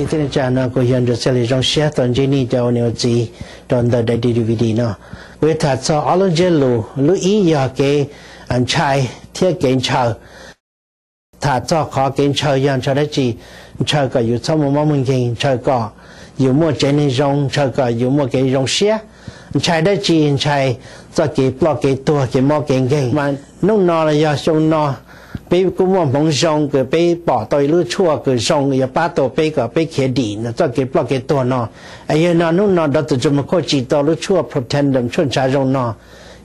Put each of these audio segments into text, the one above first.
Txij teb chaws no kuv yog Nruas Txhiaj Lis, zoo siab tau ntsib nej cov ua niam ua txiv rau ntawm daim D V D no. Kuv yuav tham txog ob lub ntsiab lus, lub ib yog kev ntshai thiab kev ntshaw. Tham txog qhov kev ntshaw yog ntshaw dab tsi? Ntshaw kom yus txhob muaj mob muaj nkeeg, ntshaw kom yus muaj tsev neeg zoo, ntshaw kom yus muaj kev zoo siab. Ntshai dab tsi? Ntshai txoj kev ploj kev tuag, kev mob kev nkeeg. Mas hnub no los yog xyoo no, peb kuj muaj hmoov zoo kws peb pom tau ib lub tshuaj kws zoo yuav pab tau peb kom peb khiav dim txoj kev ploj kev tuag no. Yog no hnub no Doctor Joe McCord tsim tau lub tshuaj Protandim, tshuaj ntshav zoo no,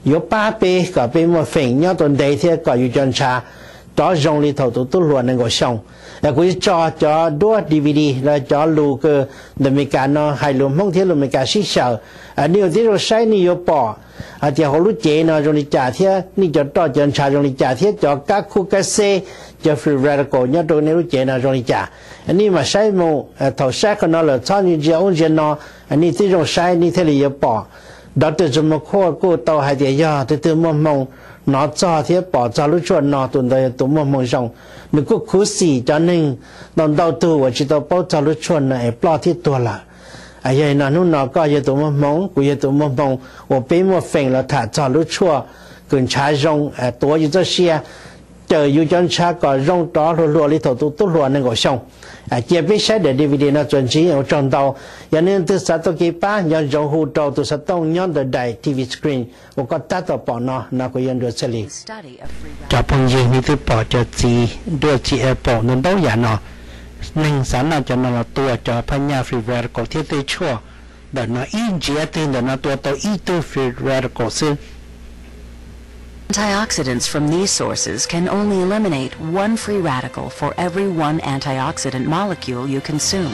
yuav pab peb kom peb muaj feem nyob tau ntev thiab kom yus cov ntshav rov zoo li thaum tus tub hluas nees nkaum xyoo. Kuv yuav tso cov duab D V D los cov lus kws ntawm Amelikas no hais lus Hmoob thiab lus Amelikas sib xyaw. Nej ua tib zoo saib nej yuav pom hais tias hauv lub cev no zoo li cas thiab nej cov roj cov ntshav zoo li cas thiab cov kab khub kab xeb, cov free radical nyob rau nej lub cev no zoo li cas. Nej mam saib mus, thaum saib qhov no lawm txhob ntsia ub ntsia no, nej tib zoo saib nej thiaj li yuav pom. Doctor Joe McCord kuj tau hais tias yog tus twg muaj hmoo hnov txog thiab pom txog lub tshuaj no, tus ntawd yog tus muaj hmoo zoo. Nws kuj khuv xim cov neeg ntau ntau tug uas tsis tau paub txog lub tshuaj no es ploj thiab tuag lawm. Yog li no hnub no koj yog tus muaj hmoo, kuv yog tus muaj hmoo, uas peb muaj feem los tham txog lub tshuaj kws ntshav zoo, tuav yus txoj sia, cawm yus cov ntshav kom zoo rov hluas hluas li thaum tus tub hluas nees nkaum xyoo. Cia peb saib daim D V D no txuas ntxiv, ua tsaug ntau. Yog nej leej twg xav tau kev pab, nco ntsoov hu rau tus xov tooj nyob ntawm daim T V screen uas koj tab tom pom no. No kuv yog Nruas Txhiaj Lis. Cov phooj ywg, nej twb pom cov txiv duaj txiv apple ntau ntau yam no, neeg xav noj cov no los tua cov phaj nyaj free radical thiab tej tshuaj ntawm no ib ntsiav twg ntawm no tua tau ib tug free radical xwb. Antioxidants from these sources can only eliminate one free radical for every one antioxidant molecule you consume.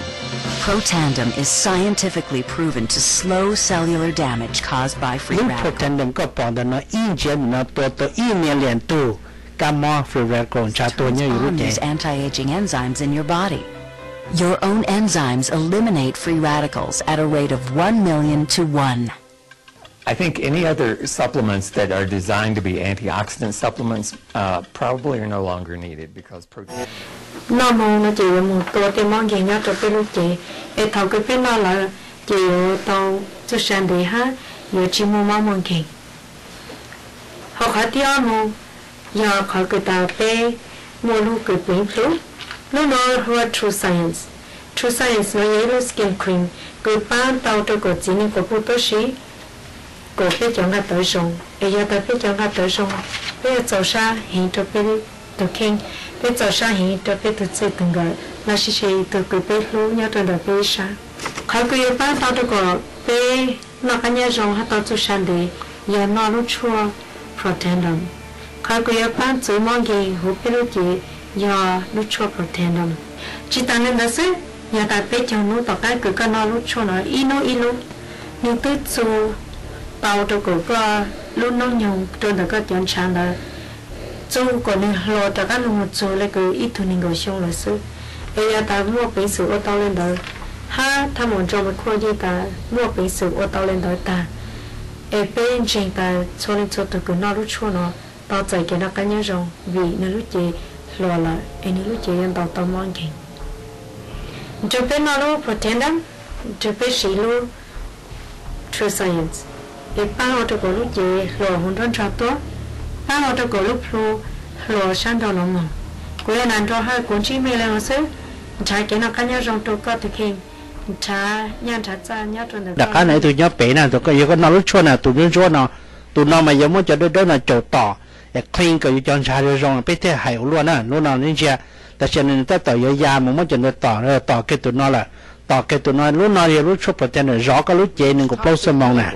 Protandim is scientifically proven to slow cellular damage caused by free radical. Lub Protandim koj pom ntawm no ib ntsiav ntawm no tua tau ib million tug kab mob free radical ntshav tuag nyob yus lub cev. Anti-aging enzymes in your body. Your own enzymes eliminate free radicals at a rate of one million to one. I think any other supplements that are designed to be antioxidant supplements uh, probably are no longer needed because protein. Noj hmoo no ces yuav mus tua tej mob nkeeg nyob rau peb lub cev, es thaum kws peb noj lawm ces yuav tau txuj sa ntev hab yuav tsis muaj mob muaj nkeeg. Ho qhov thib ob no yog qhov kws tas peb muaj lub kws peev plhu, lub no hu ua True Science. True Science no yog ib lub skin cream kws paab tau rau kom txiv neej quas puj tuab si, kom peb cov nqaj tawv zoo. Es yog tas peb cov nqaj tawv zoo, peb yuav txaus sab heev rau peb tug kheej, peb txaus sab heev rau peb tug txij tug nkawm lossis tug kws peb hlub nyob rau ntawm peb ib sab. Qhov kws yuav paab tau rau kom peb noj qab nyob zoo hab tau txuj sa ntev yog noj lub tshuaj Protandim. Qhov kws yuav paab txwv mob nkeeg huv peb lub cev yog lub tshuaj Protandim. Tsis tas li ntawd xwb, yog tas peb caug hnub tom qab kws koj noj lub tshuaj no ib hnub ib lub, nwg twb txu tau rau kom koj lub noob nyoog rau ntawm koj cov ntshav ntawd txu kom nwg hluas rov qab lug mus txug le kws ib tug neeg nkaum xyoo lawm xwb. Es yog tas muaj peev xwm ua tau le ntawd, hab thaaj maum Joe McCord yeej tas muaj peev xwm ua tau le ntawd tag, es peb ntseeg tas txhua leej txhua tug kws noj lub tshuaj no tau txais kev noj qab nyob zoo vim nwg lub cev hluas lawm es nwg lub cev yuav ntaus tau mob nkeeg. Nrug peb noj lub Protandim, nrug peb siv lub True Science, es paab ua rau kom lub cev hluas huv nruab nrog tuab, paab ua rau kom lub plhu hluas sab nraud no moog. Kuv yog Nam Nrog hab kuv ntsib mej le nuav xwb. Nrhav kev noj qab nyob zoo rau koj tug kheej, nrhav nyaj nrhav txaj nyob rau ntawm. Tom qab no ib tug nyob pem na, yog koj noj lub tshuaj na, tus ntsuab ntsuab no, tus no mas yuav muab cov dawb dawb no caum tom, es clean kom yus cov ntshav zoo zoo, peb thiaj hais ua luaj na. Lub no ntsia, tam sim no nwg tab tom yuav ya mus muab cov ntawd tom, tom kiag tus no lawm. Tom kiag tus no, lub no yog lub tshuaj Protandim zov koj lub cev nees nkaum plaub xuab moos na.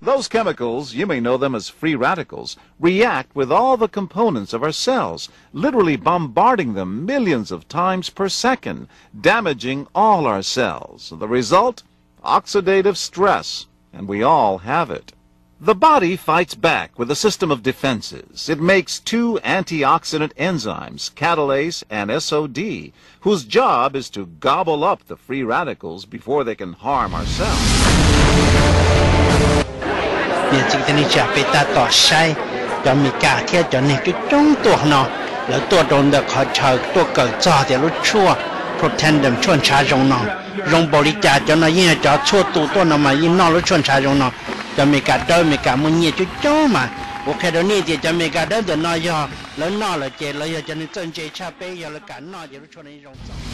Those chemicals, you may know them as free radicals, react with all the components of our cells, literally bombarding them millions of times per second, damaging all our cells. The result? Oxidative stress, and we all have it. The body fights back with a system of defenses. It makes two antioxidant enzymes, catalase and S O D, whose job is to gobble up the free radicals before they can harm our cells. Niam txiv kwv tij neej tsa, peb tab tom saib cov Amelikas thiab cov neeg coob coob tuaj no, lawv tuaj rau ntawm qhov chaw tuaj kawm txog tias lub tshuaj Protandim tshuaj ntshav zoo no. Zoo npaum li cas cov no yeej yog cov tshuaj tu tuaj no mas yeej noj lub tshuaj ntshav zoo no. Cov Amelikas dawb, Amelikas muaj nyiaj coob coob mas kuv qhia rau nej tias cov Amelikas dawb ntawm no yog lawv noj lawm ces lawv yog cov neeg txawj ntse tshaj peb, yog lawv kam noj ces lub tshuaj no zoo txaus.